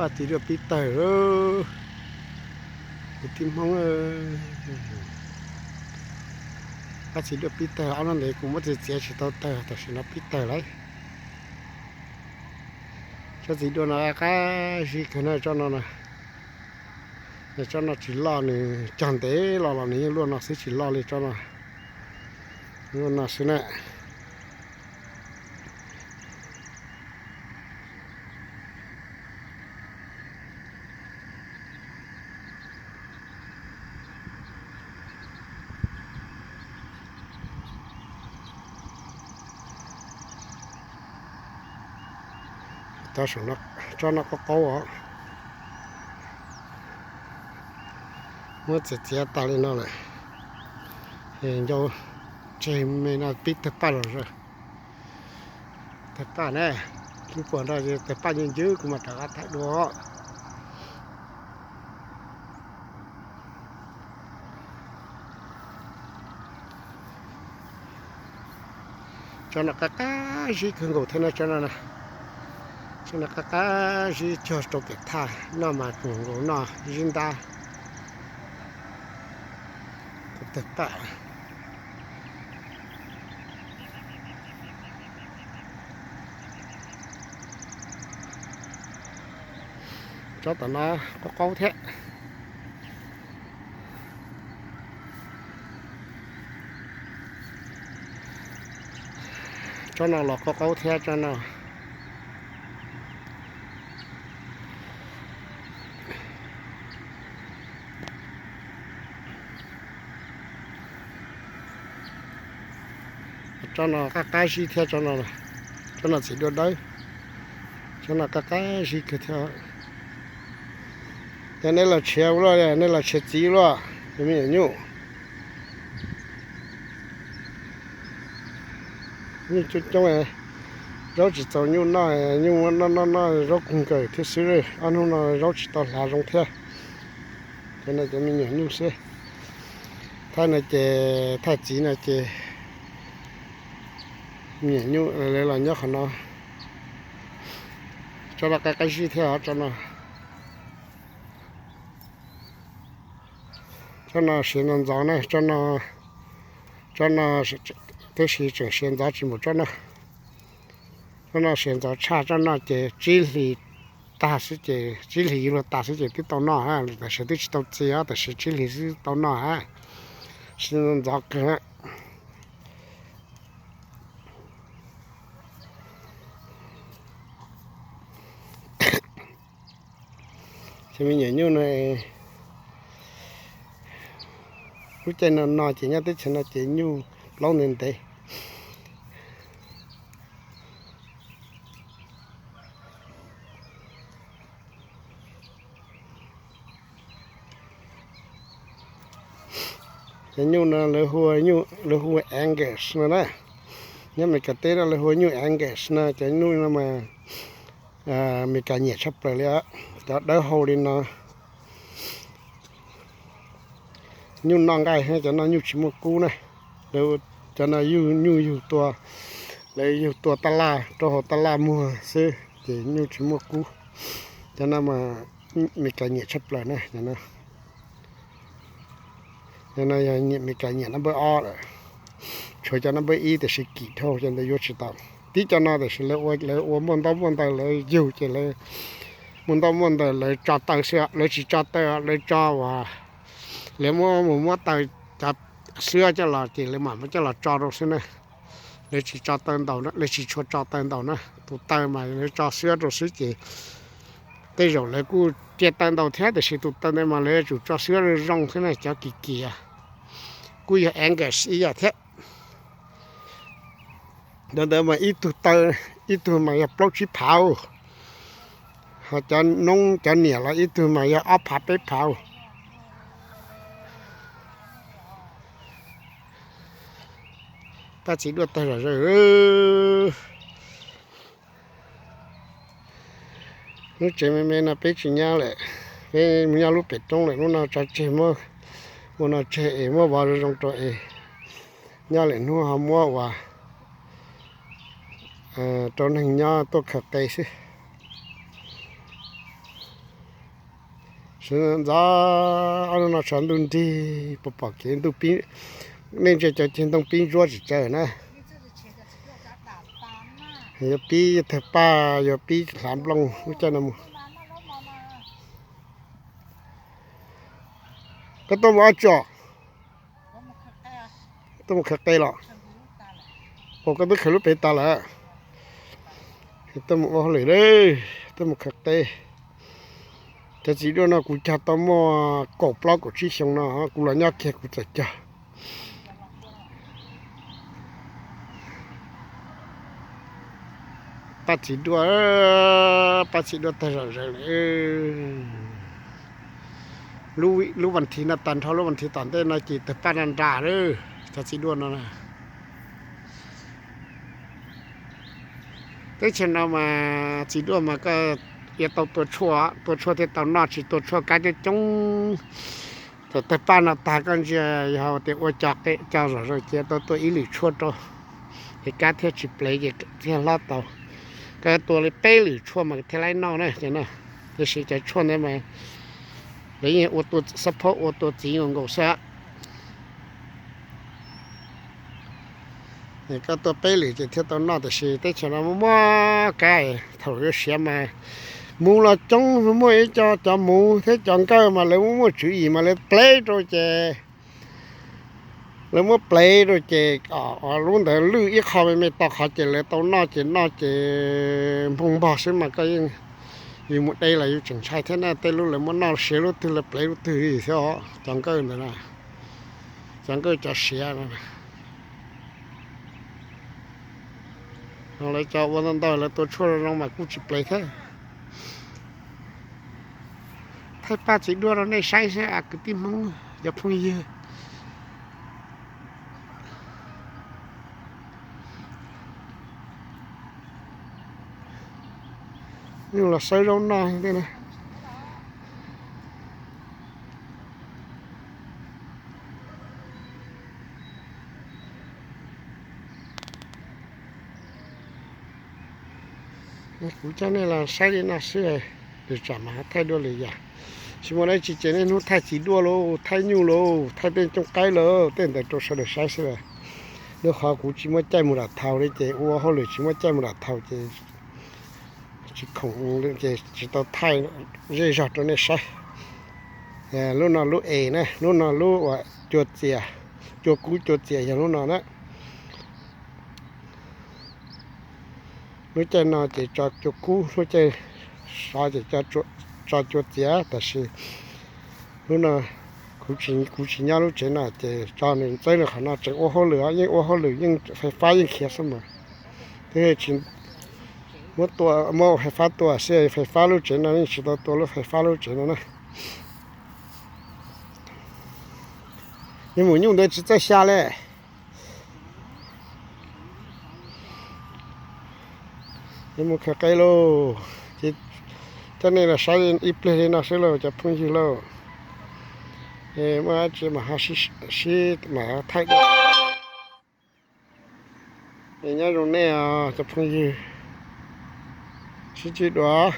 Paj txiv duaj pib tawg, kwv tij Hmoob. Paj txiv duaj pib tawg, ob hnub ntawd kuv muab txiav txiav tsis tau tawg, tam sim no pib tawg lawm. Tsob txiv duaj no qab zib kawg na, tsob no na. Tsob no tsis loj, nws cog ntev los los nws yeej luaj no xwb, tsis loj li tsob no. Luaj no xwb na. Tsob no qaub qaub os. Muab txiav txiav tas li no lawm, ncau tseg me no pib tawg paj los. Tawg paj na, kib puas nrog tawg paj ncw ncwb kuv mam rov qab thaij dua. Tsob no qab qab zib kawg nkaus thiab na, tsob no, tsob no qab qab zib cuag rau pem thaj noj mas nkaus noj zib ntab. Tawg paj. Tsob tom no qaub qaub thiab. Tsob no los qaub qaub thiab tsob no. Tsob no qab qab zib thiab tsob no. Tsob no txiv duaj dawb. Tsob no qab qab zib kawg thiab. Yog nej los tshiav ua luaj, nej los tshiav txiv ua luaj, cov me nyuam nyuj. Nyuj coob coob, zaub tsis txaus nyuj noj, nyuj muab noj noj noj zaub kawg nkaus thiab xwb. Ob hnub no zaub tsis tau hlav zoo thiab. Cov no cov me nyuam nyuj xwb. Thaij no ces, thaij txiv no ces me nyuam nyuj lawv los nyob qhov no. Tsob no qab qab zib thiab os, tsob no. Tsob no siav ntxov ntxov na, tsob no, tsob no tib si tseem siav ntxov tsis npaum tsob no. Tsob no siav ntxov tshaj, tsob no ces tsib hlis tag xwb ces, tsib hlis yuav luag tas xwb ces twb tau noj, tam sim twb tsis tau txi os, tam sim tsib hlis xwb tau noj a. Siav ntxov ntxov kawg. Cov me nyuam nyuj no, lub caij no no ces nyob teb chaws no ces nyuj plaub ntev ntev. Cov nyuj no lawv hu, lawv hu Angus no na. Nyob Meskas teb no lawv hu nyuj Angus no, cov nyuj no mas Meskas nyiam tshaj plaws li. Cov dawb hau li no nyuj noj nqaij, cov no nyuj tsis muaj kub na. Cov no nyuj yug tua, lawv yug tua taj laj rau hauv taj laj muag xwb ces nyuj tsis muaj kub. Cov no mas Meskas nyiam tshaj plaws na. Cov no yog Meskas nyiam nab npawb ob lawm. Tshuav cov nab npawb ib tiam sis kim dhau cov ntawd yuav tsis tau. Tib cov no tiam sis lawv ua, lawv ua muaj ntaub muaj ntawv lawv yug ces lawv muaj ntaub muaj ntawv lawv tso taw xwb, lawv tsis tso taw, lawv tso uas lawv muab mus muab taw cov xwab coj los ces lawv mam muab coj los tso rau xwb na. Lawv tsis tso taw ntaus na, lawv tsis tshua tso taw ntaus na. Tus taw mas lawv tso xwab rau xwb ces tej zaum lawv kuj cia taw ntaus thiab tiam sis tus taw ntawd mas lawv yuav tsum tso xwab zoo zoo xwb na, cov kim kim. Kuj yog Angus ib yam thiab. Cov ntawd mas ib tug taw, ib tug mas yog plaub tsib phav, ho cov noob cov niam los ib tug mas yog ob phav peb phav. Paj txiv duaj tawg zom zaws. Lub tsev me me no peb tsis nyob lawm, peb mus nyob lub pem roob lawm. Lub no tso tseg, muab ua no tseg es muab vov zoo zoo rau es nyob lwm hnub ho muab ua rau neeg nyob tuaj khaws qe xwb. Ntxov, ob hnub no tshav ntuj nrig, pom pom kev ntuj pib, nej ntsia cov ceg ntoo pib ntsuab tsis tsawg na. Yuav pib tawg paj, yuav pib hlav nplooj lub caij no mus. Koj tuaj mus ua tsi? Tuaj mus khaws qe los? Ua koj twb khaws lub pem tas lawm. Tuaj mus ua hauj lwm, tuaj mus khaws qe. Cov txiv duaj no kuv cog tau muaj kaum plaub kaum tsib xyoo no, kuv los nyob kiag kuv txawm cog. Paj txiv duaj, paj txiv duaj tawg zom zaws lawm. Lub vas thiv no tag nrho, lub vas thiv tom ntej no ces tawg paj nra nra lawm, cov txiv duaj no. Teb chaws no mas txiv duaj mas koj yuav tau tua tshuaj, tua tshuaj thiaj tau noj, tsis tua tshuaj kab coob coob. Thaum tawg paj no tag koj ntsia yog tias ua cov zom zaws ces tau tua ib lwm tshuaj rau, ces kab thiaj tsis plev ces thiaj hlob tau. Koj tua li peb lwm tshuaj mas thiaj laib noj na. Tiam sis cov tshuaj ntawd mas lawv yeej ua tua xab phob ua tua txiv nkaus nkaus xwb. Koj tua peb lwm ces thiaj tau noj, tiam sis teb chaws no muaj muaj kab, thaum yuav siav mas muv los coob, muaj ib co cov muv thiab cov nkawj mas lawv muaj muaj tswv yim mas lawv plev rau ces, lawv muab plev rau ces lub ntawd lwj ib qho me me to qhov ces lawv tau noj ces noj ces npog npog xwb mas koj yeej, yus mus de los yus tseem ntshai thiab na. Tej lub lawv muab noj siav lub twg lawv plev lub twg thiab os, cov nkawj ntawd na, cov nkawj cov siav no. Lawv cov ua ntau ntau lawv tua tshuaj zoo mas kuj tsis plev thiab. Thaij paj txiv duaj rau nej saib xwb kwv tij Hmoob, cov phooj ywg. Los sawb zaub noj. Kuv coj nej los saib li no xwb, lwm tsam mas thaij dua lwm yam. Tsis muaj dab tsi ces niaj hnub thaij txiv duaj lauj, thaij nyuj lauj, thaij tej cooj qaib lauj, tej ntawd rau sawv daws saib xwb. Rau qhov kuv tsis muaj caij mus lam thaus li ces ua hauj lwm tsis muaj caij mus lam thaus ces tsis khoom, ces tsis tau thaij zej zog rau nej saib. Lub no lub es na, lub no lub uas cua txias, cua kub cua txias yog lub no na. Lub caij no ces tso cua kub, lub caij sov ces tso cua txias, tab sis lub no kuv tsis nyob lub tsev no ces tso nws txawb nws qhov no tseem ua hauj lwm, yeej ua hauj lwm yeej fais fab yeej khiav xwb mas. Twb tsis muab tua, muab fais fab tua xwb, fais fab lub tsev no yeej tsis tau tua lub fais fab lub tsev no na. Nws mus nyuj ntawd tsis txawj xya li. Mus khaws qe lauj, ces coj nej los saib ib pliag li no xwb lauj cov phooj ywg lauj. Muaj dab tsi mas ho sib, sib mam thaij dua. Nyob zoo nej os cov phooj ywg, sib ntsib dua.